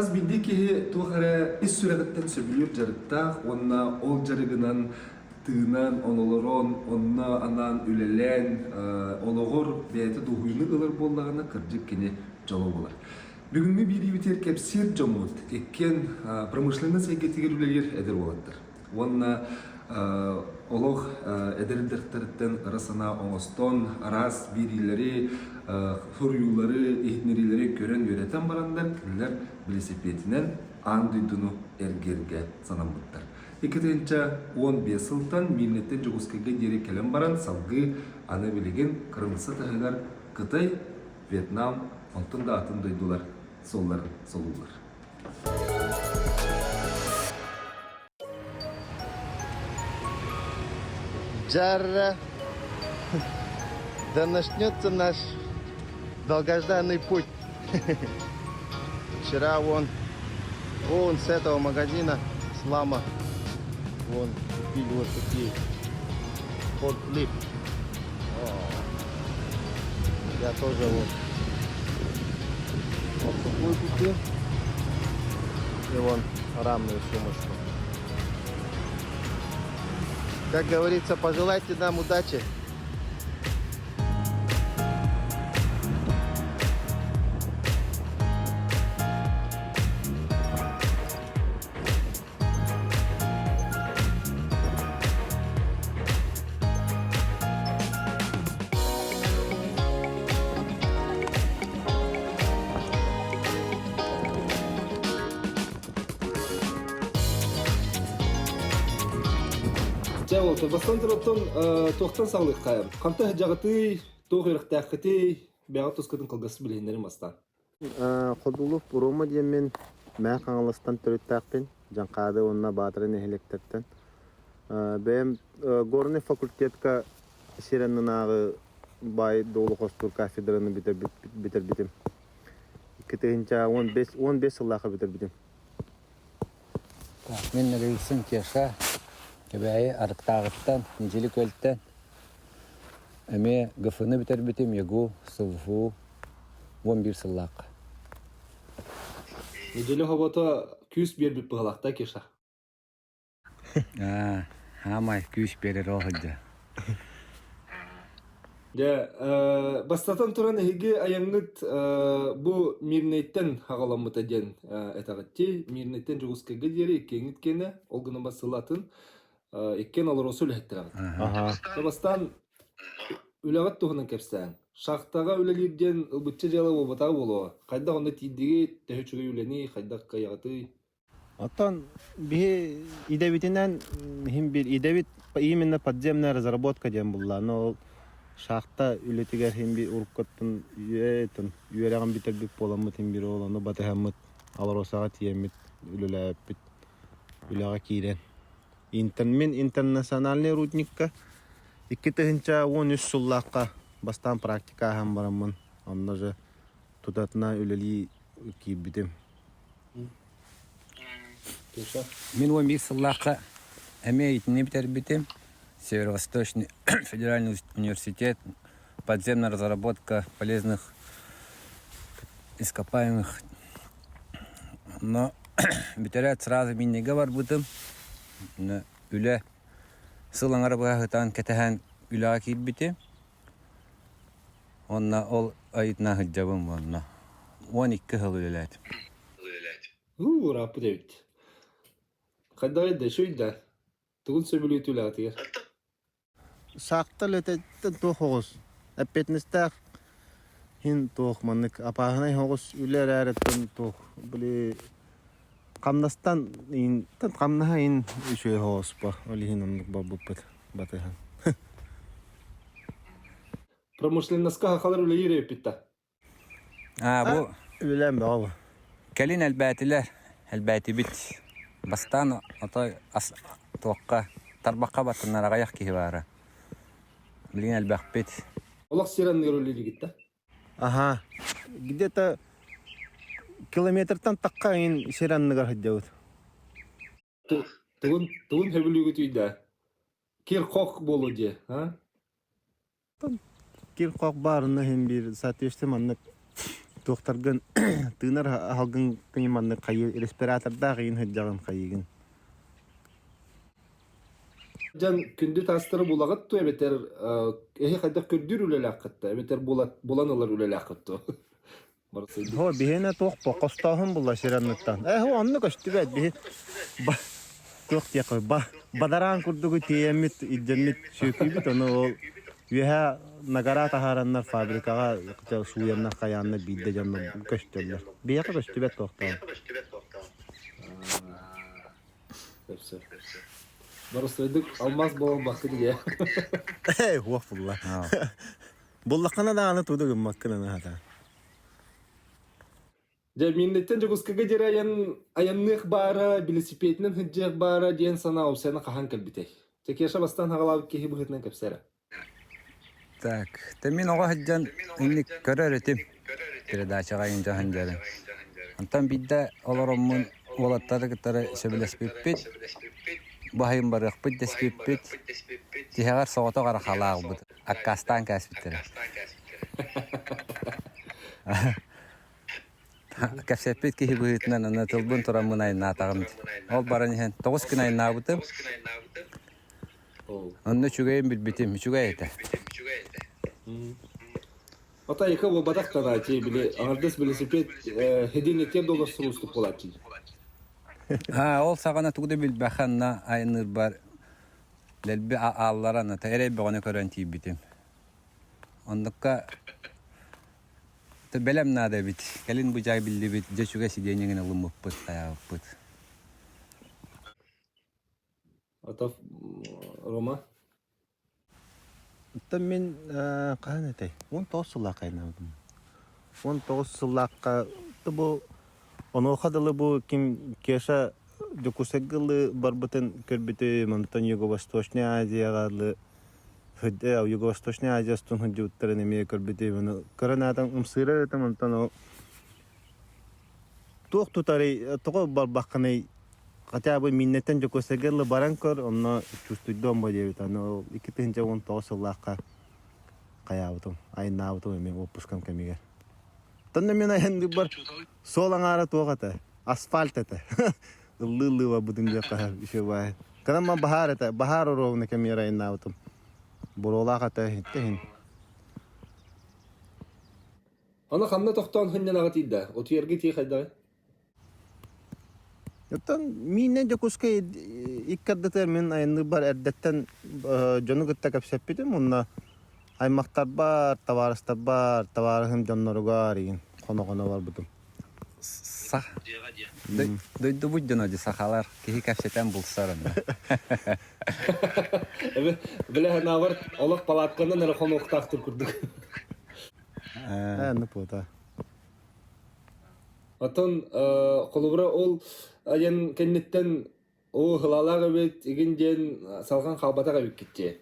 Хас биирдии киһи туох эрэ ис сүрэҕиттэн сөбүлүүр дьарыктаах уонна ол дьарыгынан тыынан, олорон, онно анаан үлэлээн, олоҕор бэйэтэ дуоһуйууну ылар буоллаҕына, кырдьык кини дьоло буолар. Бүгүҥҥү биэриибитигэр кэпсиир дьоммут иккиэн промышленность эйгэтигэр үлэлиир эдэр уолаттар. Уонна олох эдэр эрдэхтэриттэн ыра санаа оҥостон, араас биэриилэри, суруйуулары, иһитиннэриилэри көрөн үөрэтэн бараннар, кинилэр билисипиэтинэн аан дойдуну эргиэргэ санаммыттар. 2015 сылтан Миирнэттэн Дьокуускайга диэри кэлэн баран, салгыы аны билигин кыраныысса таһыгар Кытай, Вьетнам, онтон да атын дойдулар суолларын солууллар. Джарра, да начнется наш долгожданный путь. Вчера вон, вон с этого магазина, с Лама, вон купили вот такие Ford Я тоже вот, вот такую купил. И вон рамную сумочку. Как говорится, пожелайте нам удачи. Дьэ, ол бастан туруттан туохтан саҕалыаххайым? Ханта сыдьаҕытый, туох үөрэхтээххитий, бэйэҕит тускутун кылгас билиһиннэрин бастаан. Ходулук Рома диэммин Мэҥэ Хаҥаластан төрүттээхпин, Дьаҥхаады уонна Баатара нэһилиэктэртэн. Бэйэм горнай факультетка сир аннынааҕы баай дуолу хостуур кафедраны бүтэрбитим. 2015 сыллаахха бүтэрбитим. Мин Ноговицын Кеша, Кэбээйи Арыктааҕыттан, Ньидьили Күөлтэн эмиэ ГФ-ны бүтэрбитим, ЯГУ, СВФУ 11 сыллаахха. Неделя хобото күүс биэрбит быһалаахта Кеша. Аа, хаамай күүс биэрэр ол сылдьа. Дьэ, бастатан туран эһиги айаҥҥыт бу Мирнэйтэн аҕаламмыта диэн этэҕиттии. Мирнэйтэн Дьокуускайга диэри иккиэҥҥит киэнэ, ол гынан сылатын иккиэн олоросу үлэһиттэрэҕит. Аха. Бастаан үлэҕит туһунан кэпсээҥ. Шахтаҕа үлэлиир диэн ылбычча дьыала буолбатаҕа буолуо. Хайдах онно тиийдигит, төһө үчүгэй үлэний, хайдах кыайаҕытый? Оттон биһи идэбитинэн иһин биир идэбит именно подземная разработка диэн булла. Но ол шахта үлэтигэр иһин биир уруккуттан үөрэҕин бүтэрбит буоламмыт иһин биир ол ону батыһаммыт Алросаҕа тиийэммит үлэлээбиппит үлэҕэ киирэн мин интернациональный рудникка 2013 сыллаахха бастаан практика ааһан бараммын онно же тутатына үлэлии киирбитим. Мин 11 сыллаахха эмиэ итини бүтэрбитим. Северо-Восточный федеральный университет, подземная разработка полезных ископаемых. Но бүтэрээт сразу миннигэ барбытым. Үлэ сыл аҥара быһа кэтэһэн үлэҕэ киирбитим. Уонна ол айытына сылдьабын уонна 12 сыл үлэлээтим. Уу, ырааппыт эбит. Хайдаҕый да, үчүгэй да? Тугун сөбүлүү үлэҕитигэр? Саахта үлэтиттэн туох оҕус эппиэтинэстээх иһин туох маннык опаһынай оҕус үлэ эрээриттэн туох били хамнастан иин хамнаһа иин үчүгэй оҕуспа ол иһин оннук барбыппыт батыһан Промышленноска сахалар үлэлиир эбиппит да? Аа, бу үлэлээн бөҕө бу. Кэлин элбээтилэр, элбээтибит. Бастаан отой ас туохха тарбахха баттанар аҕыйах киһи баара. Билигин элбэхпит. Олох сир анныгар үлэлиигит да? Аха. Где-то километртан тахха иин сир анныгар сылдьабыт. Тугун тугун сөбүлүүгүтүй да? Кир-хох буолуо дии, а? Кир-хох баарына иһин биир соответствие маннык. Туохтаргын тыынар аһалгын маннык хайыы респиратордаах иин сылдьаҕын хайыыгын. Дьон күндү таастары булаҕыт дуо эбэтэр эһи хайдах көрдүүр үлэлээххит да эбэтэр булан ылар үлэлээххит дуо? Хо биһиэнэ туох бо хостооһун булла сир анныттан. Э онно көстүбэт биһи туох диэххэ ба бадараан курдугу тиэйэммит илдьэммит сүөкүүбүт ону ол үөһэ нагара таһаараннар фабрикаҕа сууйаннар хайааннар биирдэ дьонно көстөллөр. Биһиэхэ көстүбэт туохтаах. Сөп-сөп. Боростуойдук алмаас буолан бахты дии. Ээ, уох булла. Буллаххына даҕаны тууду гыммаккын анаата. Дьэ, миинниттэн Дьокуускайга диэри айан, айанныах баара, билисипиэтинэн сылдьыах баара диэн санаа Овсяна хаһан кэлбитэй? Чэ, Кеша бастаан хаҕалаабыт киһи быһыытынан кэпсээ эрэ. Так, тэ мин оҕо сылдьан инник көрөр этим передачаҕа иҥдьэ сылдьарын. Онтон биирдэ олороммун уолаттары кытары сөбүлэспиппит, баһыйын барыахпыт дэспиппит, тиһэҕэр соҕотох эрэ халаалбыт, аккаастаан кээспиттэрэ. Кэпсэппит киһи быһыытынан аны тылбын тураммын айаннаатаҕым. Ол баран иһэн 9 күн айаннаабытым. Онно үчүгэйин билбитим, үчүгэй этэ. Ата яка буолбатах танааччы били аҥардас велосипед хедин доллар сурустук буолааччы. Аа, ол саҕана тугу да билбэххэ анна айанныырбар дэлби аалларан ата эрэй бөҕөнү көрөн тиийбитим. Оннукка бэлэм наада эбит. Кэлин бу дьай биллибит, дьэ үчүгэй сидиэнньэҥин ылыммыппыт, хайаабыппыт. Ата Рома? Оттон мин хаһан этэй? 19 сыллаахха айнаабытым. 19 сыллаахха бу онуоха дылы бу ким Кеша Дьокуускайга ылы барбытын көрбүтүм, онтон Юго-Восточная Азияҕа ылы Юго-Восточная Азия устун сылдьыбыттарын эмиэ көрбүтүм. Ону көрөн аатан ымсыырар этим, онтон ол Туох тутарый, тоҕо барбаххыный? Хотя бы Миннэттэн Дьокуускайга ылла баран көр, онно чувствуйдуом бо диэбит. Аны ол 2019 сыллаахха хайаабытым, айаннаабытым эмиэ отпускам кэмигэр. Тонно мин айанныырбар суол аҥаара туох этэ? Асфальт этэ. Ыллыы-ыллыы барбытым диэххэ еще баай. Кынан баһаар этэ, баһаар оруобуна кэмигэр айаннаабытым. Буруолаах этэ, иттэ иһин. Аны ханна тохтоон сынньанаҕа тиийдэ? Утуйарга тиий хайдаҕый? Оттон мииннэн Дьокуускай икки ардытыгар мин айанныырбар эрдэттэн дьону кытта кэпсэппитим уонна аймахтарбар, табаарыстарбар, табаарыһым дьонноругар игин хоно-хоно барбытым. Сах дойдубут дьоно дии сахалар киһи кэпсэтэн булсар онно. Бile санаабар олох палатканан эрэ хонуохтаахтыр курдук. Ээ, пуота. Оттон холобура ол айан кэнниттэн оо хылаалаах эбит игин диэн салҕан хаалбатах эбиккит дии.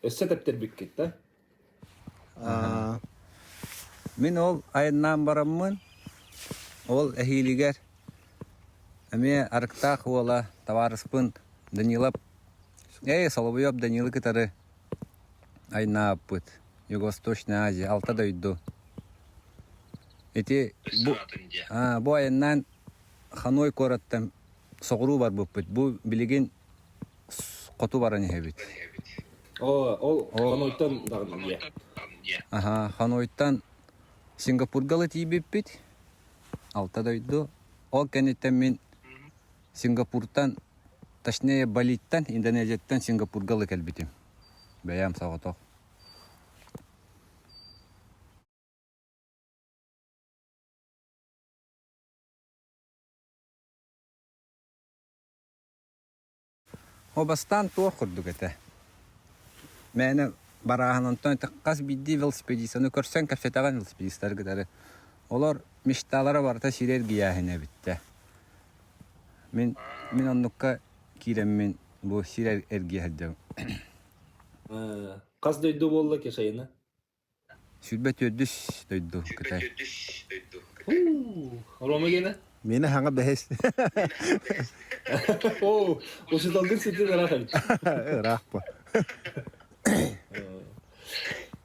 Өссө тэптэрбиккит да? Мин ол айаннаан бараммын, ол эһиилигэр эмиэ Арыктаах уола табаарыспын Данилов, эй, Соловьев Данилы кытары айнааппыт. Юго-Восточная Азия, алта дойду. Ити бу, бу айаннаан Ханой куораттан соҕуруу барбыппыт. Бу билигин хоту баран иһэбит. Оо, ол Ханойтан даҕаны дии. Аха, Ханойтан Сингапурга тиийбиппит. Алта дойду. Ол кэнниттэн мин Сингапуртан, точнее Балиттан, Индонезияттан Сингапурга ыла кэлбитим. Бэйэм соҕотох. О бастаан туох курдук этэ. Мээнэ барааһын онтон хас биирдии велосипедистаны көрсөн кэпсэтэҕин велосипедистары кытары. Олор мечталара барыта сири эргийээһинэ эбиттэ. Мин мин оннукка киирэммин бу сир эргийэ сылдьабын. Хас дойду буолла Кешайына? 24 дойду Кытай. Рома гена? Мені хаҥа бэһис. Оо, учуталгын ситин ыраах эбит. Ыраах по.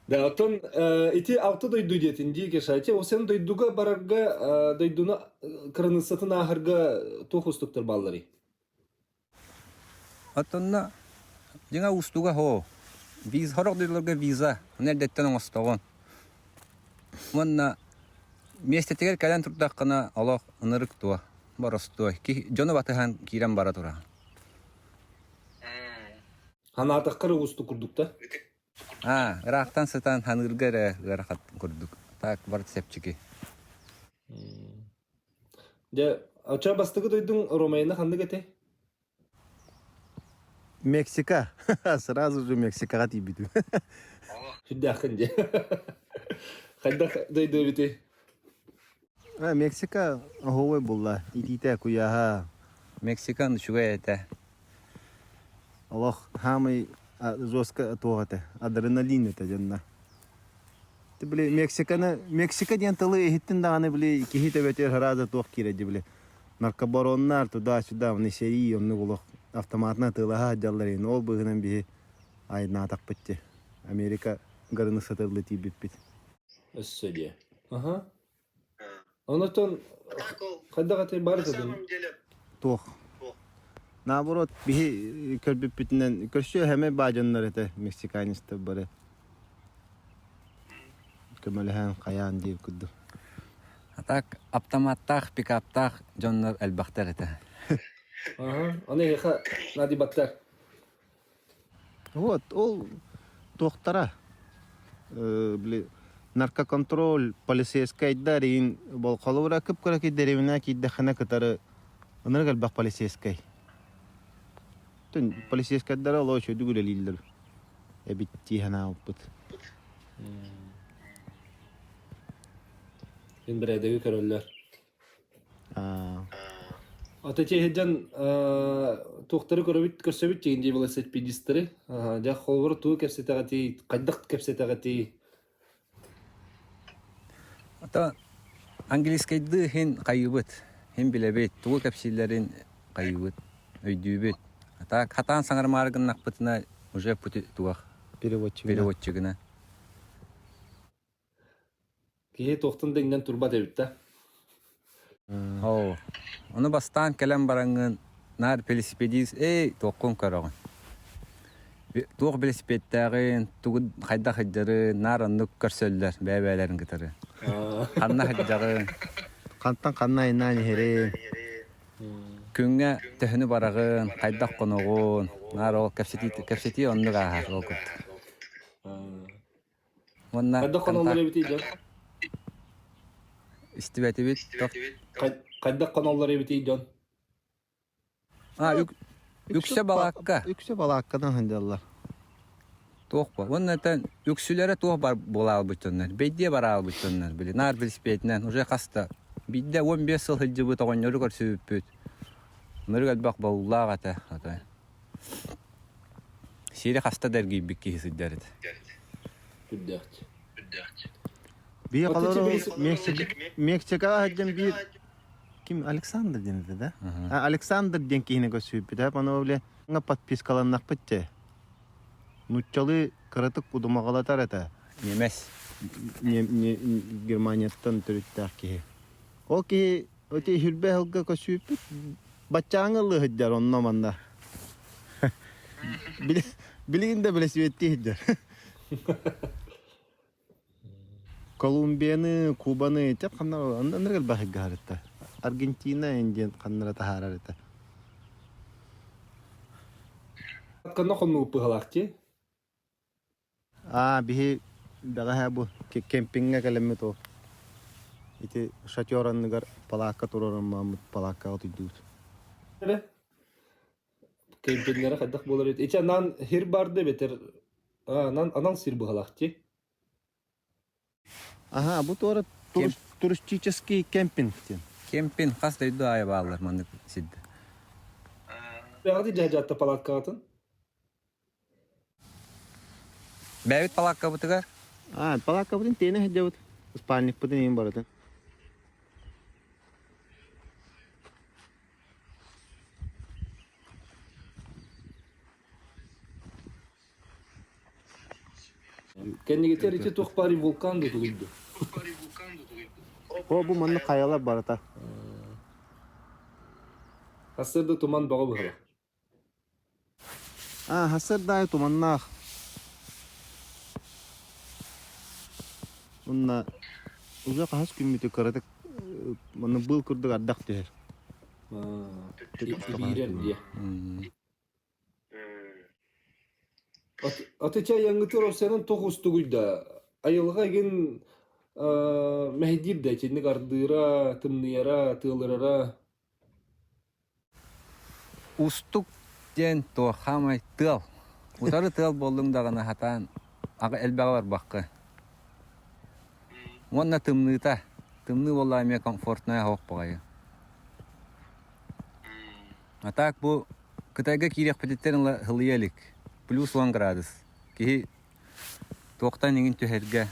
Да, оттон ити алта дойду диэтин дии Кеша, ол сен дойдуга барарга дойдуну кыраныыссатын ааһарга туох уустуктар баалларый? Оттонно дьиҥэ уустуга һоо. Виз сорох дойдуларга виза, ону эрдэттэн оҥостоҕун. Уонна миэстэтигэр кэлэн турдаххына олох ынырык дуо, боростуой. Киһи дьону батыһан киирэн бара турар. Ханаатахха эрэ уустук курдук да? Аа, ыраахтан сытан ханыырга эрэ ыарахан курдук. Так барыта чэпчэки. Дьэ, оччо бастакы дойдуҥ Ромейна ханнык этэй? Мексика. Сразу же Мексикаҕа тиийбитим. Сүрдээххин дии. Хайдах дойду эбитий? Мексика оһуобай булла. Итиитэ, куйааһа. Мексикан үчүгэй этэ. Олох хаамай жестко туох этэ, адреналин этэ дьонно. Ты били Мексиканы, Мексика диэн тылы иһиттин даҕаны били киһи төбөтүгэр сразу туох киирэ дии били наркобароннар туда-сюда, оны сэрии, оннук олох автоматынан атыылаһа сылдьаллар иһин ол быыһынан биһи айнаатахпыт дии. Америка границатырлы тиийбиппит. Өссө диэ. Аха. Онотон хайдах этэй баар этэ Туох. Наоборот, биһи көрбүппүтүнэн көрсүө хэмэ баадьаннар этэ мексиканецтар бары. Көмөлөһөн хайаан диир курдук. А так автоматтаах, пикаптаах дьоннор элбэхтэр этэ. Аха. Аны эһиэхэ наадыйбаттар. Вот, ол туохтара, били наркоконтроль, полицейскайдар иин холобура кып-кыракый дэриэбинэ киирдэххинэ кытары ынырык элбэх полицейскай. Полицейскайдара олоо үчүгэйдик үлэлииллэр эбит дии санаабыппыт. Мин бэрээдэги көрөллөр. Ата сылдьан туохтары көрөбүт көрсөбүт дигин дии велосипедистары. Дьэ холобур тугу кэпсэтэҕитий, хайдах кэпсэтэҕитий? Ата английскайдыы иһин хайыыбыт, иһин билэбит, тугу кэпсииллэрин хайыыбыт, өйдүүбүт. А хатаан саҥарымаары гыннахпытына уже туох Переводчигына. переводчигына. Киһи туохтан да иҥнэн турбат эбит да. Оо, ону бастаан кэлэн бараҥҥын наар велосипедист эй туоххун көрөҕүн. Туох велосипедтээҕин, тугу хайдах сылдьарын наар оннук көрсөллөр бэйэ-бэйэлэрин кытары. Ханна сылдьаҕын? Хантан ханна айнаан иһэрин. Күҥҥэ төһөнү бараҕын, хайдах хоноҕун, наар ол кэпсэтии кэпсэтии оннук ааһар ол курдук. Уонна Хайдах хоноллор эбитий дьон? Истибэтибит. Хайдах хоноллор эбитий дьон? А, үксэ балаакка. Үксэ балааккадан сылдьаллар. Туох бар. Уонна это үксүлэрэ туох бар буола албыт дьоннор. Бэйдиэ бара албыт дьоннор. Били наар велосипединэн уже хаста. Биирдэ 15 сыл сылдьыбыт оҕонньору көрсүбүппүт. Нөрүк элбэх бауллаах этэ. Сири хаста да эргийбит киһи сылдьар этэ. Үрдээх. Биир холору Мексикаҕа сылдьан биир ким Александр диэн этэ да? Александр диэн киһини көрсүбүппүт. Ону били подпискаланнахпыт дьэ. Нууччалыы кыратык удумаҕалатар этэ. Немец. Германияттан төрүттээх киһи. Ол киһи Ити сүрбэ сылга көсүүппүт баччааҥы ыллыы сылдьар онно манна. Билигин да бэлэсипиэттии сылдьар. Колумбияны, Кубаны ити ханна анныгар баһыгга харытта. Аргентина индиан ханнара таһаарар этэ. Ханна хоннубут быһалаах дии? Аа, биһи бэҕэһээ бу кемпиҥҥэ кэлэммит ол ити шатер анныгар палаакка туруораммыт палааккаҕа утуйдубут. Эрэ кемпиннэрэ хайдах буолар эбит? Ити анаан сир бар да эбэтэр анал сир быһалаах дии. Аһаа, бу туора туристический кемпинг диэн. Кемпинг хас дойду аайы бааллар маннык сирдэ. Бэҕэһээ дьаһдьаатта палааккаҕытын? Бэйэбит палааккабытыгар? Аа, палааккабытын тиэнэ сылдьабыт. Спальникпытын иһин барытын. Кэннигитэр ити туох баарый вулкан да тугуйду? О, бу маннык хайалар барыта. Сарсыарда туман бөҕө быһыла. Аа, сарсыарда аайы туманнаах. Уонна уже хаһыс күммүтү кыратык манна быыл курдук ардах түһэр. Ибиирэр диye. Аты чайаҥҥытыгар овсянан туох устугуй да айылҕа игин мэһэйдиир да итинник ардыыра, тымныйара, тыалырара. Устук диэн туох хаамай тыал. Утары тыал буоллуҥ даҕаны сатаан аҕа элбэҕи барбакка. Уонна тымныыта. Тымныы буоллаҕа эмиэ комфортная оһох баҕайы. А так бу Кытайга киириэхпититтэн ыла һылыйа илик. Плюс 10 градус. Киһи туохтан иҥин түһэргэ,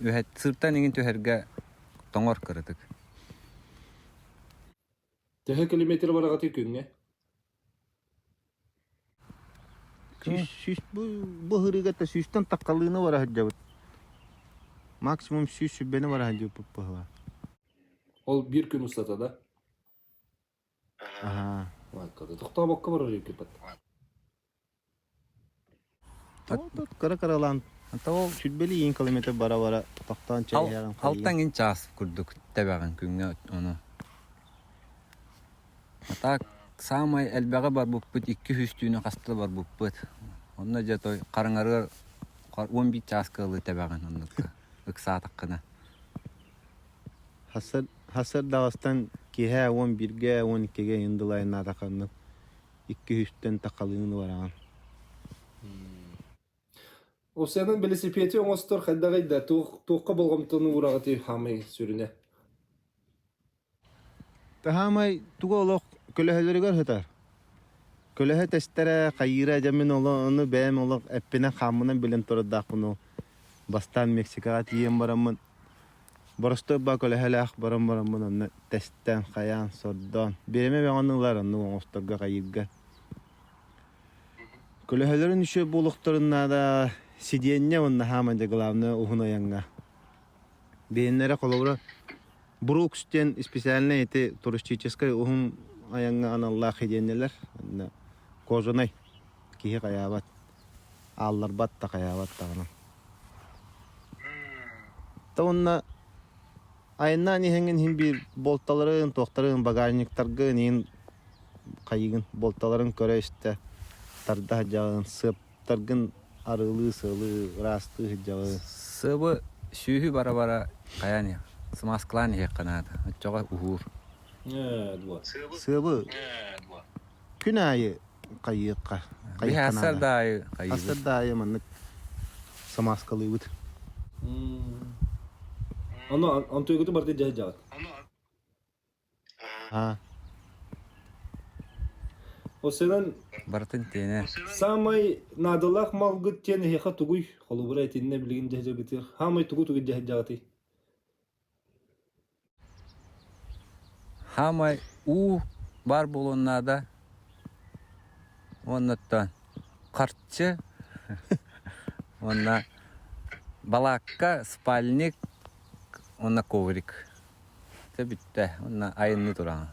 үһэт, сыртан иҥин түһэргэ тоҥор кыратык. Төһө километр бараҕытый күҥҥэ? Сүүс, сүүс, бу, бу ыһырыыга да сүүстэн таххалыыны бара сылдьабыт. Максимум 120-ни бара сылдьыбыппыт быһыылаах. Ол биир күн устата да? Аһаа. Тохтообокко барар үкүппэт. Кыра-кыралаан сүүрбэлии иин километр бара-бара тохтоон чэй иһэҕин Алтан иҥин чаас курдук тэбэҕин күҥҥэ ону. А так саамай элбэҕи барбыппыт 200 түүнү хаста барбыппыт. Онно дьэ той хараҥарыар 11 чааска ылы тэбэҕин оннукка ыксаатаххына. Сарсыардаҕастан киэһэ 11-гэ, 12-гэ иһин дылы айаннаатаххына 200-тэн тахалыын бараҕын. Овсянан бэлисипиэти оҥостор хайдаҕый да, туохха болҕомтону уураҕытый хаамай сүрүнэ? Таһаамай туга олох көлөһөлөрүгэр сытар. Көлөһө тэстэрэ, хайыыра дьэ мин ону бэйэм олох эппинэн-хааммынан билэн турардаахпын ол. Бастаан Мексикаҕа тиийэн бараммын Боростуой баа көлөһөлөөх баран бараммын онно тэстэн, хайаан, сордоон, бириэмэ бөҕөнү ылар оннук оҥосторго хайыырга. Көлөһөлөрүн үчүгэй буолуохтарын наада, сидиэнньэ уонна хааман дьэ главное уһун айаҥҥа. Биһиннэрэ холобура Брукс диэн специальнай ити туристическай уһун айаҥҥа аналлаах сидиэнньэлэр. Онно кожанай киһи хайаабат, аалларбат да хайаабат даҕаны. Та уонна айаннаан иһэҥҥин иһин биир буолталарын, туохтарын, багажниктаргын иһин хайыгын буолталарын көрө-истэ тарда сылдьаҕын, сыаптаргын арыылыы-сыалыы, ыраастыы сылдьаҕын. Сыбы сүүһү бара-бара хайаан иһ смазкалаан иһиэххэ наада. Оччоҕо уһуур. Сыабы күн аайы хайыахха Биһи хайыахха да наада. аайы хайыыбыт. Хастар да аайы маннык самааскалыыбыт. Ону онтуйгуту барыта дьаһайдьаҕыт. Аа. Осынан Барытын тиэнэ. саамай наадалаах малгыт диэн эһиэхэ тугуй? Холобура итиннэ билигин дьаһайдьагытыар. Хаамай тугу тугу дьаһайдьаҕытый? Хаамай уу баар буолуон наада уоннаттан харчы уонна балаакка, спальник уонна коврик. Дьэ бүттэ уонна айанныы тураҕын.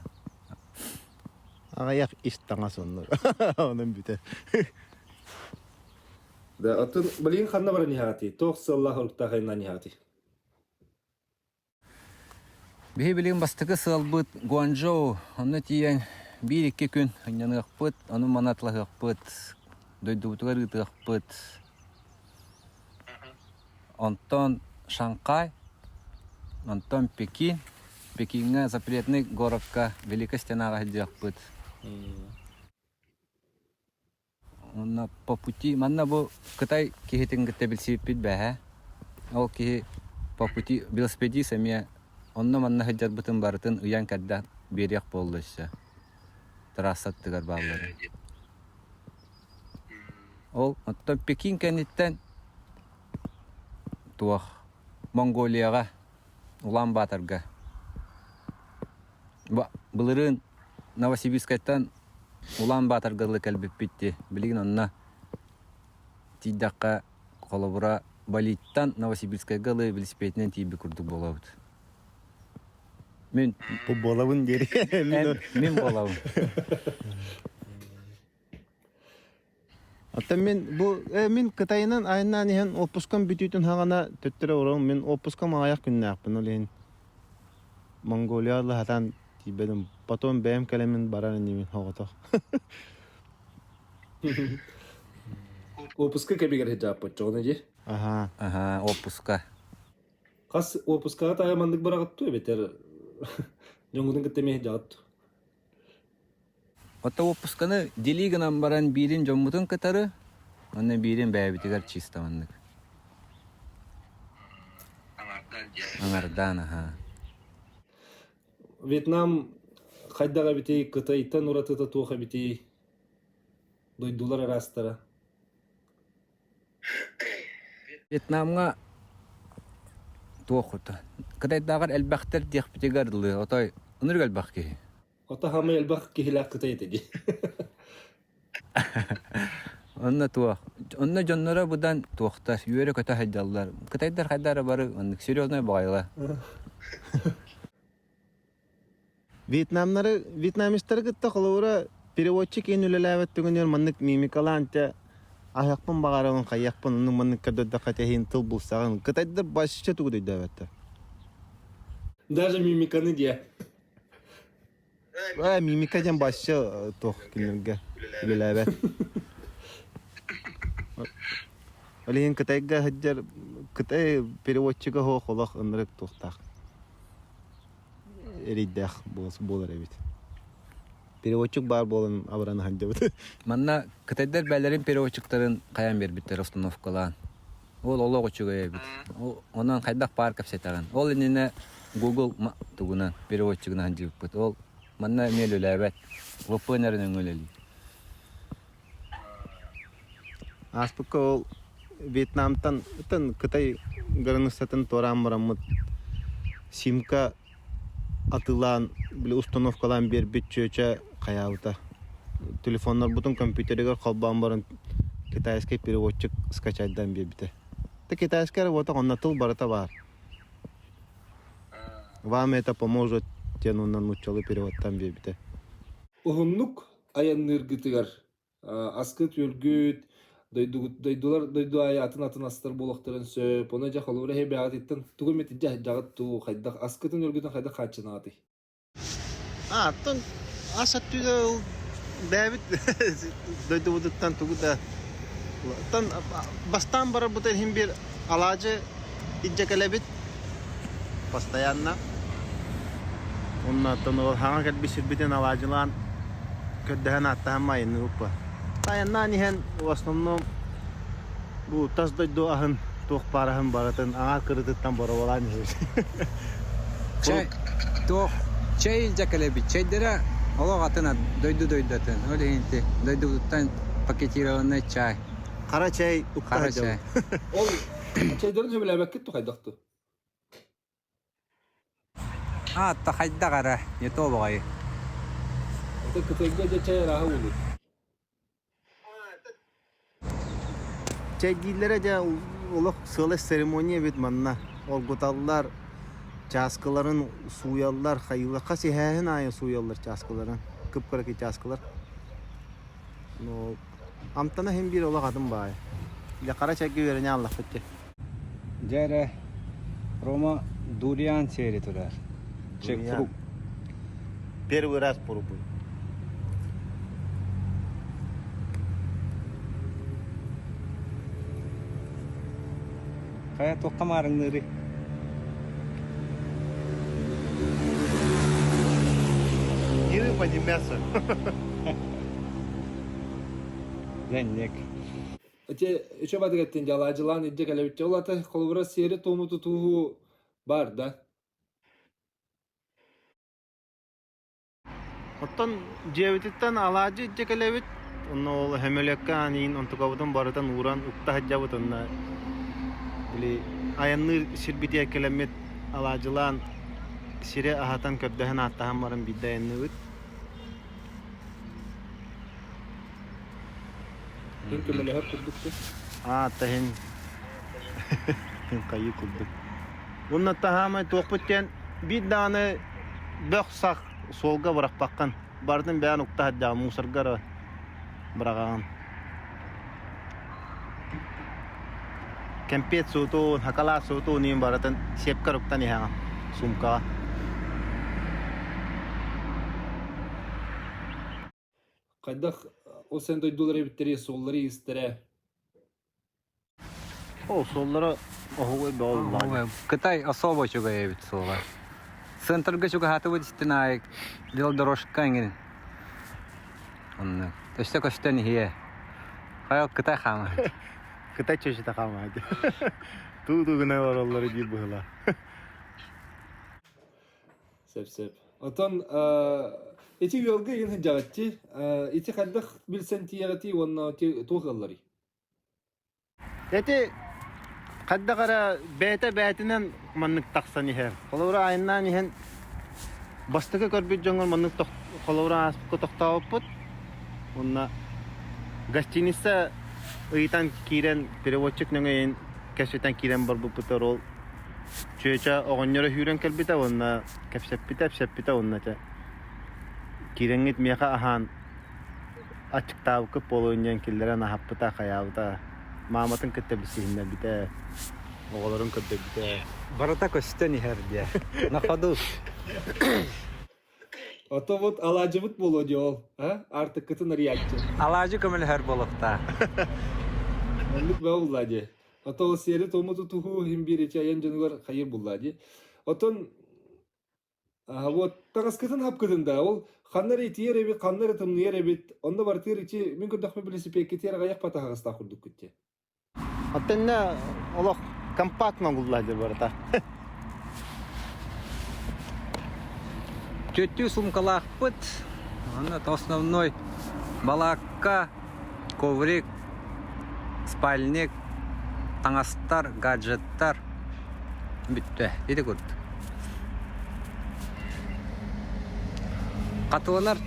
Аҕыйах ис таҥас оннук. Онон бүтэр. Да, оттон билигин ханна баран иһэҕитий? Туох сыаллаах соруктаах айаннаан иһэҕитий? Биһи билигин бастакы сыалбыт Гуанчжоу, онно тиийэн биир-икки күн ынньаныахпыт, ону-маны атлаһыахпыт, дойдубутугар ыытыахпыт. Онтон Шанхай, онтон Пекин, Пекиҥҥэ запретный городка Великая Стенаҕа сылдьыахпыт. Уонна по пути манна бу Кытай киһитин кытта билсибиппит бээһэ. Ол киһи по пути велосипедист эмиэ онно-манна сылдьарбытын барытын ыйан кэрдэн биэриэх буолла өссө. Трасса аттыгар баалларын. Ол оттон Пекин кэнниттэн туох Монголияҕа Улаан-Баатарга Былырыын Новосибирскайтан Улаан-Баатарга дылы кэлбиппит дии. Билигин онно тиийдэххэ, холобура, Балиттан Новосибирскайга ылыы велосипединэн тиийбит курдук буолабыт. Мин Бу буолабын диэри. Мин буолабын. Оттон мин бу мин Кытайынан айаннаан иһэн отпускам бүтүүтүн хаҕана төттөрү олорон мин отпускам аҕыйах күннээхпин ол иһин Монголияҕа сатаан тиийбэтим. Потом бэйэм кэлэммин барар инибин соҕотох. Отпуска кэмигэр сылдьааппыт дьоҕуна дии. Аһаа. Аһаа, отпуска. Хас отпускаҕа таайа маннык быраҕыттуу эбэтэр дьоҥҥутун кытта эмиэ сылдьаҕыт дуо? Оттон уоппусканы дили гынан баран биирин дьоммутун кытары, уонна биирин бэйэбитигэр чисто маннык. Аҥардаан аһаа. Вьетнам хайдах эбитий, Кытайтан уратыта туох эбитий? Дойдулар араастара. Вьетнамҥа туох Кытайдааҕар элбэхтэр диэхпитигэр дылы, отой ынырык элбэх киһи. Ото хаамай элбэх киһилээх Кытай этэ дии. Онно туох, онно дьонноро быдан туохтар, үөрэ-көтө сылдьаллар. Кытайдар хайда эрэ бары оннук серьезный баҕайылар. Вьетнамнары, вьетнамецтары кытта холобура переводчик иһин үлэлээбэт түгэнигэр маннык мимикалаан те аһыахпын баҕарабын, хайыахпын оннук маннык көрдөрдөххө иһин тыл булсаҕын. Кытайдар вообще тугу да өйдөөбөттөр. Даже мимиканы диэ. Ээ, мимика диэн вообще туох кинилэргэ үлэлээбэт. Ол иһин Кытайга сылдьар Кытай переводчига суох олох ынырык туохтаах эрэйдээх буолар эбит. Переводчик баар буолан абырана сылдьабыт. Манна кытайдар бээлэрин переводчиктарын хайаан биэрбиттэр установкалаан. Ол олох үчүгэй эбит. Онон хайдах баар кэпсэтэҕин. Ол иннинэ Google тугунан переводчигынан сылдьыбыппыт. Ол манна эмиэ үлэлээбэт. VPN эрэ нөҥүө үлэлиир. Ааспыкка ол Вьетнамтан Кытай границатын туораан бараммыт симка атыылаан били установкалаан биэрбит чүөчэ хайаабыта. Телефоннорбутун компьютеригэр холбоон баран китайский переводчик скачайдаан биэрбитэ. Ты китайская работа онно тыл барыта баар. Вам это поможет диэн онно нууччалыы переводтаан биэрбитэ. Уһуннук айанныыргытыгар аскыт-үөлгүт, дойдулар дойду аайы атын-атын астар буолуохтарын сөп. Ону дьэ холобура эһи бэйэҕититтэн тугу эмит дьаһайдаҕыт дуу, хайдах аскытын-үөлгүтүн хайдах хааччынаҕытый? А, оттон ас өттүгэр ол бэйэбит дойдубутуттан тугу да оттон бастаан барарбытын иһин биир алаадьы илдьэ кэлэбит постоянно. Уонна оттон ол хаҥа кэлбит сирбитин алаадьылаан көрдөһөн ааттаһан айанныыбыт Айаннаан иһэн в основном бу тас дойду аһын туох баар аһын барытын аҥаар кырыытыттан боруобалаан иһэбит. Чэй, туох чэй илдьэ кэлэбит. Чэйдэрэ олох атын дойду дойду атын. Ол иһин ити дойдубутуттан пакетированный чай. Хара чэй укта Хара чай. Ол чэйдэрин сөбүлээбэккит ту хайдах ту? Аатта хайдах эрэ, не то баҕайы. Это Кытайга дьэ чэй арааһа буолуо. Чэйдииллэрэ дьэ олох сыалай церемония эбит манна. Оргуталлар, чааскыларын сууйаллар, хайыылар. Хас иһээһин аайы сууйаллар чааскыларын. Кып-кыракый чааскылар. Но амтана иһин биир олох атын баайы. Дьэ хара чайга үөрэнэ аллахпыт дьэ. Дьэ эрэ, Рома дуриан сиэри турар. Дуриан. Первый раз пробую. Хайа туохха маарыҥныырый? Ни рыба, ни мясо. Дьэнник. Ити үчү бадыгаттын дьалаадьылаан илдьэ кэлэбит. Ол ата холобура сиэри-туому тутуһуу бар да? Оттон дьиэбититтэн алаадьы илдьэ кэлэбит, онно ол сөмөлүөккэ аанын онтукабытын барытын ууран укта сылдьабыт уонна били айанныыр сирбитигэр кэлэммит алаадьылаан сири аһатан көрдөһөн ааттаһан баран биирдэ айанныыбыт. Һин көмөлөһөр курдук Аа, таһын. Хайыы курдук. Уонна таһаамай туохпут диэн биир даҕаны бөх-сах суолга бырахпаккын. Барытын бэйэн укта сылдьаҕын, мусорга эрэ быраҕаҕын. Кэмпиэт суутун, хакалаат суутун иин барытын сиэпкэр уктан иһэҕин суумкаҕа. Хайдах ол сен дойдулар эбиттэрий, суоллары-иистэрэ? Ол суоллара оһугай бөҕө буллаҕа. Кытай особо үчүгэй эбит суола. Центрга чугаһаатыбыт истин аайы велодорожка эҥин. Оннук. Өссө көстөн иһиэ. Хайал Кытай хаамар. Кытай чөчөтө хаамар. Туу-туу гына олороллор диир быһыылаах. Сөп-сөп. Отон ити ыалга игин сылдьаҕытчи, ити хайдах билсэн тиийэҕитий уонна туох ыалларый? Ити хайдах эрэ бэйэтэ бэйэтинэн маннык тахсан иһэр. Холобура айаннаан иһэн бастакы көрбүт дьоҥҥор маннык холобура ааспыкка тохтообуппут. Уонна гостиница ыйытан киирэн переводчик нөҥөйүн кэпсэтэн киирэн барбыппытыгар ол чүөчэ оҕонньоро сүүрэн кэлбитэ уонна кэпсэппитэ, эпсэппитэ уонна этэ киирэҥҥит миэхэ аһаан аччыктаабыккыт буолуон диэн киллэрэн аһаппыта, хайаабыта, мааматын кытта билсиһиннэрбитэ, оҕолорун көрдөрбүтэ. Барыта көстөн иһэр диэ. На ходу. Ото вот алаадьыбыт буолуо дии ол, а? Аартыккытын арыйааччы. Алаадьы көмөлөһөр буолуохтаах. Оннук бөҕө булла дии. Ото ол сиэри-туому тутуһуу иһин биир ичи айан дьонугар хайыр булла дии. Отон вот таҥаскытын хапкытын да ол ханна эрэ итийэр эбит, ханна эрэ тымныйар эбит, онно барытыгар ичи мин көрдөхпүнэ билисипиэккитигэр аҕыйах батаһаҕастаах курдуккут дии. Оттонно олох компактно булла дии барыта. Түөттүү суумкалаахпыт. Онно основной балаакка, коврик, спальник, таҥастар, гаджеттар бүттэ. Ити курдук. Хатыланар,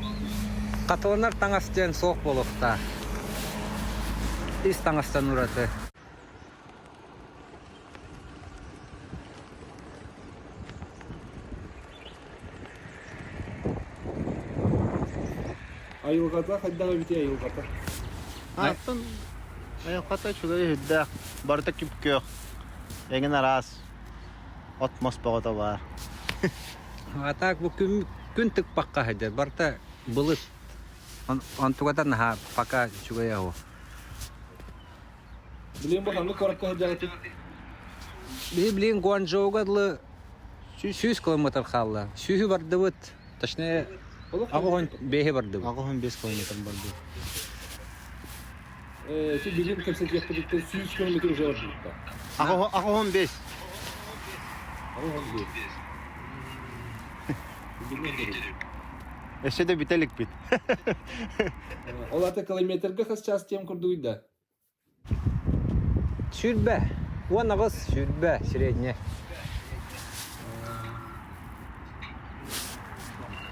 хатыланар таҥас диэн суох буолуохтаах. Ис таҥастан ураты. Айылҕата хайдах эбитий айылҕата? Аттан айылҕата үчүгэй үрдээх, барыта күп-күөх, эҥин араас от-мас бөҕөтө баар. А так бу күн, күн тыкпакка сылдьар, барыта былыт. Онтугата наһаа пока үчүгэй оһо. Билигин бу ханнык куоракка сылдьаҕытый? Биһи билигин Гуанчжоуга дылы 100 километр хаалла. Сүүһү бардыбыт. Точнее, аҕыһын бэһи бардыбыт. Аҕыһын бес километр бардыбыт. Ити билим кэпсэтиэхпититтэн 100 километр уже бардыбыт. Аҕыһын бес. Аҕыһын бес. Өссө да бүтэ иликпит. Ол ата километрга хас час тем курдугуй да? 20. 18 20 средне.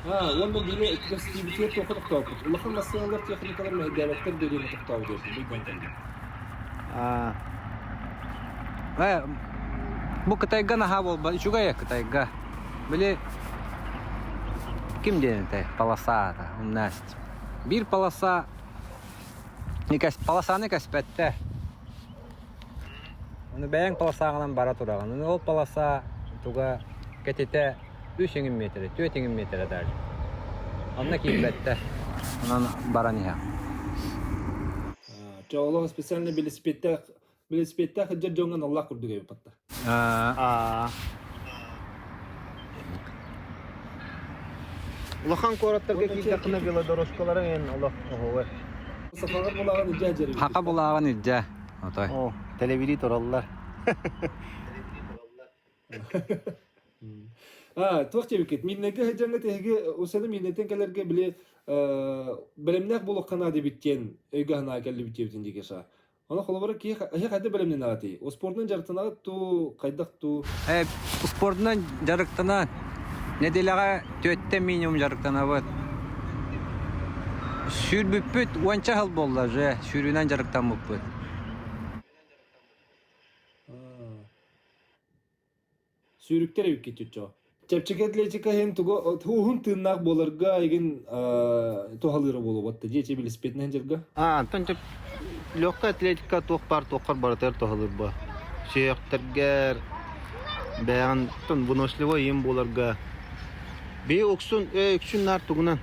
А, уонна биирэ кэстиибитигэр туохха тохтооппут. Улахан массыыналар техникалар мэһэйдээбэттэр диэн тохтообут диэн кэллим. А, Э, бу Кытайга наһаа буолба, үчүгэй Кытайга. Били ким диэн этэй полоса аата, умнасть. Биир полоса полосаны кэспэттэ. Ону бэйэҥ полосаҕынан бара тураҕын. Ону ол полоса туга кэтитэ үс иҥин миэтэрэ, түөрт иҥин миэтэрэ даже. Онно киирбэттэ. Онон баран иһэ. Чэ, олох специально велосипедтээх велосипедтээх сылдьар дьоҥҥо аналлаах курдук эбит батта. А. Улахан куораттарга киирдэххинэ велодорожкалара эн олох оһуор. Сахаҕа булааҕын илдьэ дьэрибит. Хака булааҕын илдьэ. Отой. О, тэлэбири тураллар. А, туох диэбиккит? Мииннэргэ сылдьаҥҥа тэһиги усаны мииннэртэн кэлэргэ били бэлэмнээх буолуохха наада эбит диэн өйгө санаа кэллибит диэбитин диэки саа. Ону холобура киһи эһи хайдах бэлэмнэнэҕитий? Успуордунан дьарыктанаҕыт дуу, хайдах дуу? Спордунан дьарыктанан нэдиэлэҕэ түөртэ минимум дьарыктанабыт. Сүүрбүппүт уонча сыл буолла уже сүүрүүнэн дьарыктаммыппыт. Сүүрүктэр эбиккит чуччо. Чэпчэки атлетика иһин тугу уһун тыыннаах буоларга игин туһалыыра буолуо дьиэ чэ велосипединэн дьарга. А, антон легкая атлетика туох баар туоххар барытыгар туһалыыр буо. Сүһүөхтэргэр бэйэҕин выносливой им буоларга Бии уксун, үксүн наар тугунан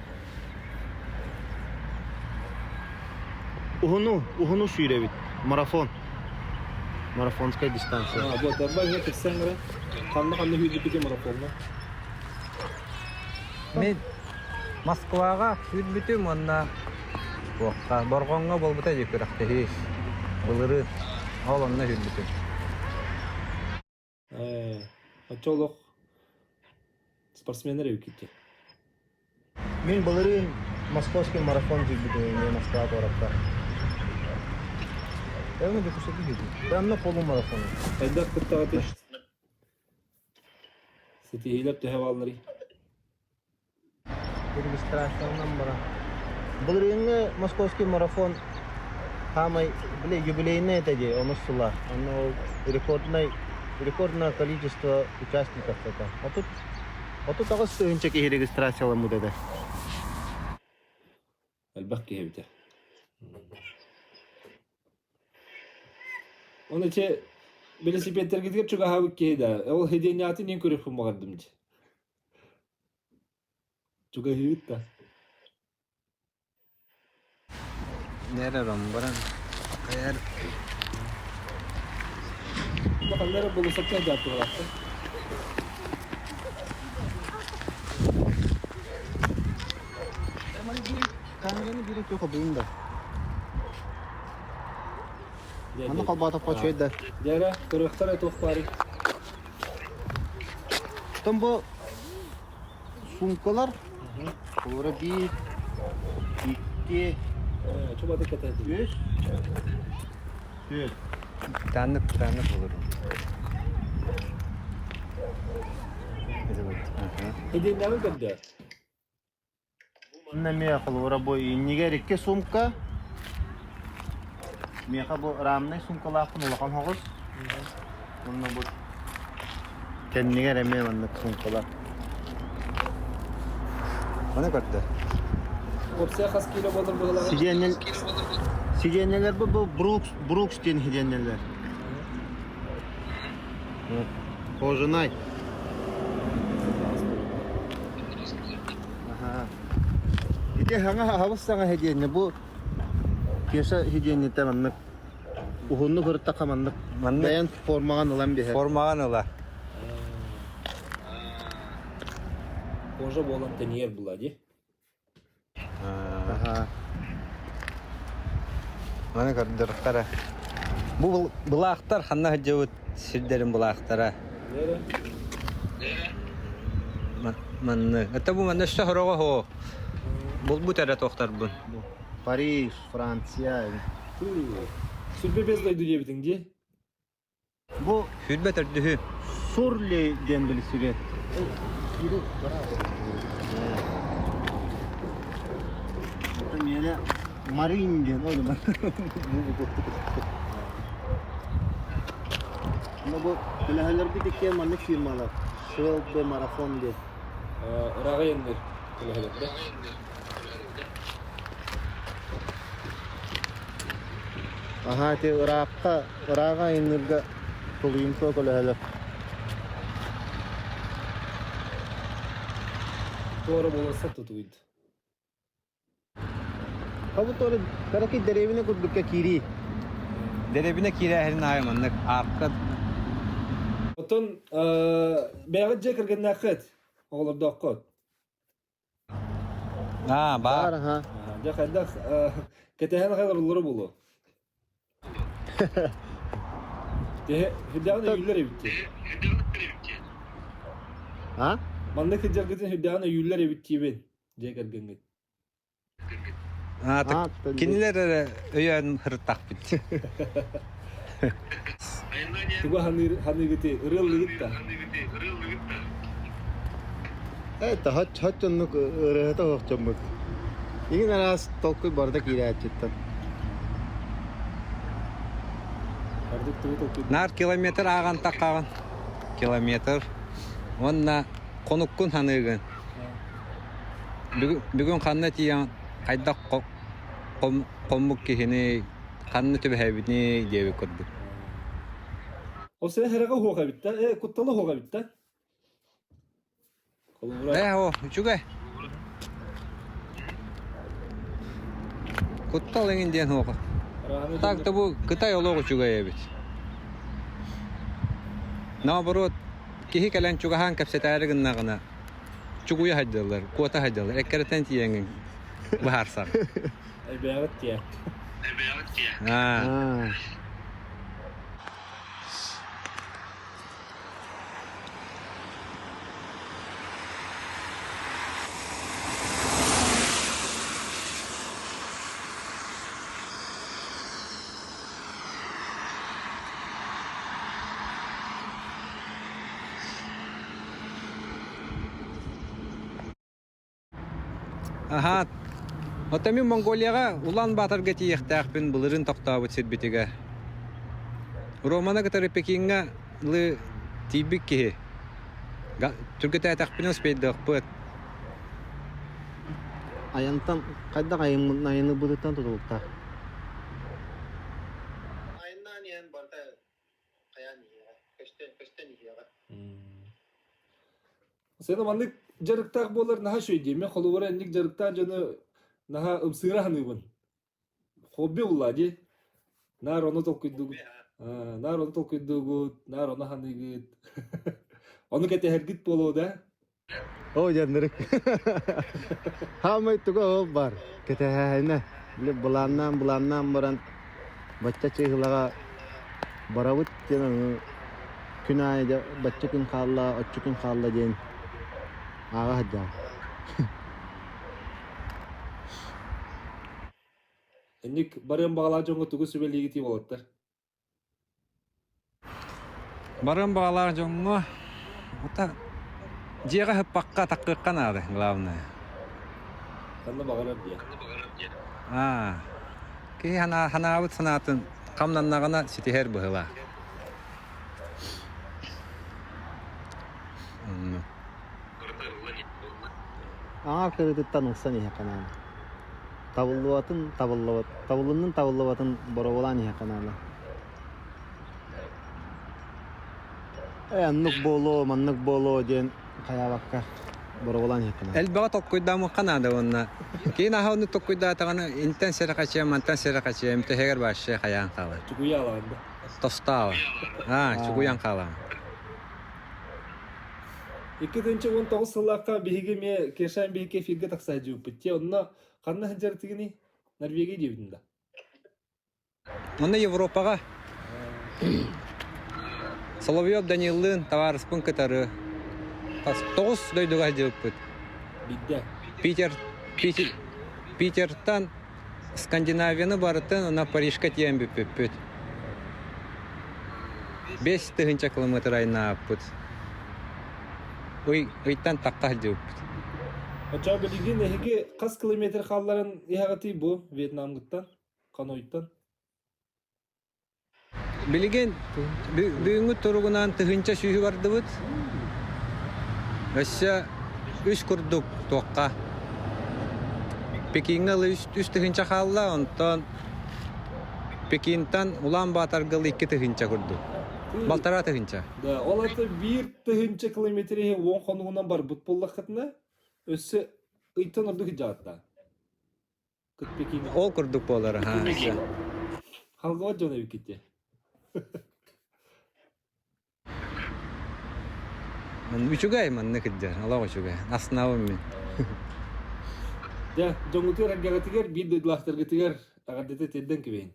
Уһуну, уһуну сүүрэбит. Марафон. Марафонская дистанция. А, вот, арба иһэ тиксэн эрэ. Ханна-ханна сүүрбүппүтүй марафоҥҥа? Мин Москваҕа сүүрбүтүм уонна туохха Борҕоҥҥо буолбута дии күрэхтэһии. Былырыын. Ол онно сүүрбүтүм. Ээ, оччо олох спортсменнар эбиккит Мин былырыын московский марафон сүүрбүтүм эмиэ Москва куоракка. Эми Дьокуускайга киирдим. Онно полумарафон. Хайдах кыттаҕытый? Ситиһиилэр төһө баалларый? Регистрациянан баран. Былырыыҥҥы московский марафон саамай били юбилейный этэ дии, онус сыла. Онно ол рекордный рекордное количество участников этэ. 38 тыһыынча киһи регистрацияламмыт этэ. Элбэх киһи эбитэ. Оны ити велосипедтэргитигэр чугаһаабыт киһи да, ол һидиэнньэҕитин иин көрүөхпүн баҕардым дии. Чугаһыыбыт да. Нэрэром баран хайар Ханна эрэ болусакка дьааттылаахтар. Камераны биирэ туох обуйун да. Манна холбоотоххо үчүгэй да. Дьэ көрүөхтэрэ туох баарый? Оттон бу Суумкалар олоро биир, икки, Чубаты кэтэһдим. үс, түөрт. Тааннык тааннык болор. Эдиэннээҕин көрдө. Онно эмиэ холобура бу иннигэр икки суумка. Миэхэ бу рамнай суумкалаахпын улахан соҕус. Уонна бу кэннигэр эмиэ маннык суумкалар. Маны көрдө. Уопсайа хас киилэ буолар быһылаҕа? Сидиэнньэл сидиэнньэлэр бу бу Брукс Брукс диэн сидиэнньэлэр. Кожаный. Ити хаҥа аһабыс саҥа һидиэнньэ бу Кеша һидиэнньэтэ маннык уһуннук ырыттахха маннык Маннык бэйэн формаҕын ылан биһэр. формаҕын ыла. Кожа буолан тэнийэр була дии. Аха. Маны көрдөрөхтөрө. Бу былаахтар ханна сылдьыбыт сирдэрин былаахтара. Манны. Это бу манна өссө хороҕо хоо. Булбут эрэ туохтарбын. Париж, Франция. Сүрбэ бес дойду диэбитиҥ дии. Бу Сүүрбэ төрдүһү. Сурли диэн билсигэ. Миэнэ Марин диэн ол бу көлөһөлөрбүт иккиэн маннык фирмалар. ШЛБ марафон диэн. Ырааҕа иэннэр көлөһөлөрдө. Аһаа ити ыраахха ырааҕа айанныырга тулуйумтуо көлөһөлөр. Туора болоссат тутуйд. Хабы туора кыракый дэриэбинэ курдукка киирии. Дэриэбинэ киирээһинин аайы маннык арка Оттон бэйэҕит дьиэ кэргэннээххит, оҕолордооххут? Аа, Баар баар. аһа. Дьэ хайдах кэтэһэн хаалар буолуо. Сүрдээҕин өйүүллэр эбит дии. А? Маннык сылдьаргытын сүрдээҕин өйүүллэр эбит диибин дьиэ кэргэҥҥит. Аа, кинилэр эрэ өйөөн ырыттахпыт. Тугу ханыыр ханыыгытый ырыаллыгыт да? Э, хаччоннук ырыата охчоммут. Игин араас толкуй барыта киирээччиттэн. Ордук тугу толкуйдуур? Наар километр ааҕан таххаҕын. Километр. Уонна хонуккун саныыгын. Бүгүн ханна тиийэн хайдах хоммук киһини ханна түбэһэбитий диэбит курдук. Ол сен хэрэҕэ уһуох эбит да, э, куттала уһуох эбит да. Ээ, о, үчүгэй. Куттал эҥин диэн суоҕа. Так да бу Кытай олох үчүгэй эбит. Наоборот, киһи кэлэн чугаһаан кэпсэтээри гыннаҕына, чугуйа сылдьаллар, куота сылдьаллар, эккирэтэн тиийэҥҥин быһаарсар. Эбээҕит тиэ. Аа. Аһаат. Оттон мин Монголияҕа Улан-Баторга тиийиэхтээхпин былырыын тохтообут сирбитигэр. Романы кытары Пекиҥҥэ лы тиийбит киһи. Түргэтээтэхпинэ успейдыахпыт. Айантан хайдах айанныбытыттан тутулуктаах. Айаннаан иһэн барыта хайаан иһиэҕэ, көстөн, көстөн иһиэҕэ. Сен маннык дьарыктаах буолар наһаа үчүгэй дии. Мен холобура инник дьарыктаах дьону наһаа ымсыыра саныыбын. Хобби булла дии. Наар ону толкуйдуугут. Наар ону толкуйдуугут, наар ону саныыгыт. Ону кэтэһэргит буолуо да? Оо, дьаннырык. Хаамай туга ол бар. Кэтэһээһинэ. Били былааннаан былааннаан баран бачча чыыһылаҕа барабыт диэн аны күн аайы дьэ бачча күн хаалла, оччо күн хаалла диэн ааҕа сылдьаҕын. Инник барыан баҕалаах дьоҥҥо тугу сүбэлиигитий уолаттар? Барыан баҕалаах дьоҥҥо ата дьиэҕэ ыһыппакка таккыахха наада главное. Ханна баҕарар диэ. Аа, киһи санаабыт санаатын хамнаннаҕына ситиһэр быһыылаах. Онно. Аҥаар кырыытыттан ылсан иһиэххэ наада. Табыллыбатын табыллыбат, табыллыннын табыллыбатын боруобалаан иһиэххэ наада. Ээ, оннук буолуо, маннык буолуо диэн хайаабакка боруобалаан иһиэххэ наада. Элбэҕи толкуйдаамыахха наада уонна киин аһа оннук толкуйдаатаҕына интэн сэрэхэчийэм, мантан сэрэхэчийэм, тэһэгэр вообще хайаан хаалар. Чугуйа алаан да. Тостаава. Аа, чугуйан хаалаан. 2019 сыллаахха биһиги эмиэ Кешан биһиги эфиргэ тахса сылдьыбыппыт. Те онно ханна сылдьар Норвегия диэбитин да. Онно Европаҕа Соловьев Даниллыын табаарыспын кытары тоҕус дойдуга сылдьыбыппыт. Биирдэ. Питер, Питер, Питертан Скандинавияны барытын уонна Парижка тиийэн бүппүппүт. 5000 километр айнааппыт. Ый, ыйтан тахха сылдьыбыппыт. Оччоҕо билигин эһиги хас километр хаалларан иһэҕитий бу Вьетнамгыттан, Ханойтан? Билигин бүгүҥҥү туругунан тыһыынча сүүһү бардыбыт. Өссө үс курдук туохха. Пекиҥҥэ ылы үс тыһыынча хаалла, онтон Пекинтан Улаан-Баатарга ылы 2 тыһыынча курдук. Балтараа тыһыынча. Да, ол это 1 тыһыынча километр иһин 10 хонугунан барбыт буоллаххытына, өссө ыйтан ордук дьааттаа. Ол курдук буолар, аха. Халгыбат дьон эбиккит Үчүгэй маннык иддэр, олох үчүгэй. Аснабым мин. Дьэ, дьоҥҥутугар эргэҕитигэр, биир дойдулаахтаргытыгар эҕэрдэтэ тиэрдэн кэбиһин.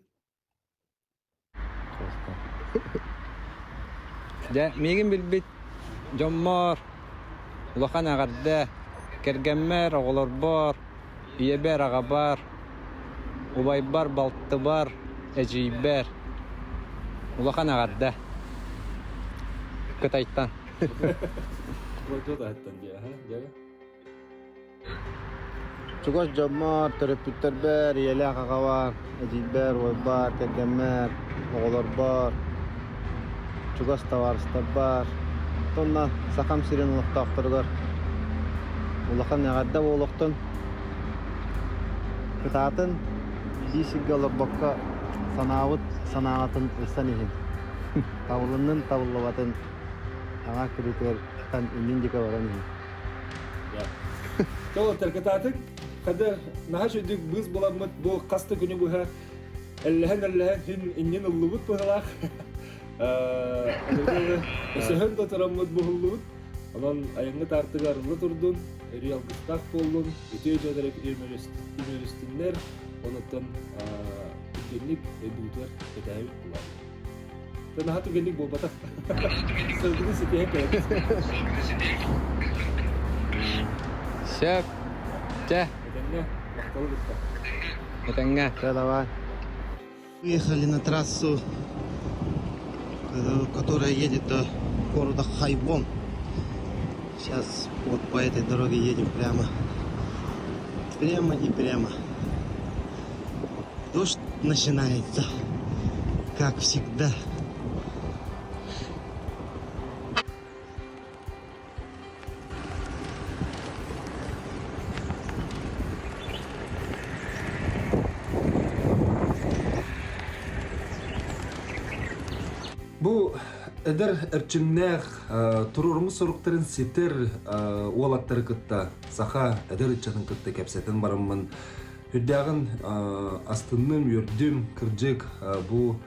Дьэ, миигин билбит дьоммор улахан эҕэрдэ, кэргэммэр, оҕолорбор, ийэбэр, аҕабар, убайбар, балтыбар, эдьиийбэр улахан эҕэрдэ. Кытайтан. Чугас дьоммор, төрөппүттэрбэр, ийэлээх аҕабар, эдьиийбэр, уолбар, кэргэммэр, оҕолорбор, чугас табаарыстарбар. Онно Сахам сирин олохтоохторугар улахан эҕэрдэ буолуохтун. Кытаатын, биир сиргэ олорбокко санаабыт санааҕытын ылсан иһин. Табылыннын табыллыбатын аҥаар кырыытыгар иннин диэки баран иһин. Толоттор кытаатык, хада наһаа үчүгдүк быыс буламмыт бу хас да күнү быһа эллэһэн-эллэһэн син иннин ыллыбыт быһылаах. Өсөһөн да тураммыт буһуллубут. Онон айаҥҥыт аартыга арылла турдун, өрүү алгыстаах буоллун, үтүө дьон эрэ үмүөрүстүннэр, онуттан түргэнник өйдүүтүгэр кэтээбит буолар. Наһаа түгэнник буолбатах. Сылгыны ситиһэн кэлэбит. Сөп. Чэ. Этэҥҥэ, махталы кытта. Этэҥҥэ. Чэ, давай. Выехали на трассу, которая едет до города Хайбон. Сейчас вот по этой дороге едем прямо. Прямо и прямо. Дождь начинается, как всегда. Бу эдэр эрчимнээх туруоруммут соруктарын ситэр уолаттары кытта саха эдэр ыччатын кытта кэпсэтэн бараммын үрдээҕин астынным, үөрдүм, кырдьык бу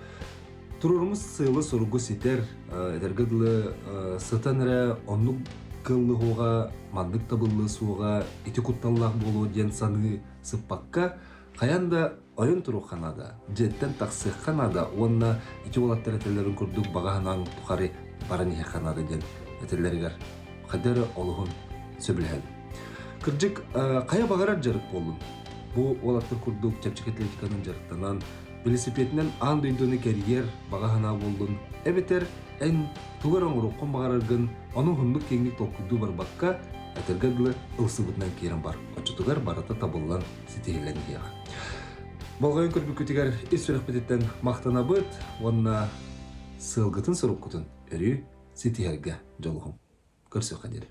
Туруорумус сыалы-соругу ситэр, этэргэ дылы, сытан эрэ оннук кыаллыһуоҕа, маннык табыллыа суоҕа, ити кутталлаах буолуо диэн саныы сыппакка, хайаан да ойон туруохха наада, дьиэттэн тахсыахха наада уонна ити уолаттар этэллэрин курдук баҕа санааҥ тухары баран иһиэххэ наада диэн этэллэригэр хайда эрэ олуһун сөбүлэһэбин. Кырдьык, хайа баҕарар дьарык буоллун. Бу уолаттар курдук чэпчэки атлетиканан дьарыктанан, Велосипединэн аан дойдуну кэрийэр баҕа санаа буоллун, эбэтэр эн тугу эрэ оҥоруоххун баҕараргын, ону уһуннук киэҥник толкуйдуу барбакка, этэргэ дылы ылсыбытынан киирэн бар. Оччотугар барыта табыллан, ситиһиллэн иһиэҕэ. Болҕойон көрбүккүтүгэр ис сүрэхпититтэн махтанабыт уонна сыалгытын-соруккутун өрүү ситиһэргэ дьолуһуҥ. Көрсүөххэ диэри.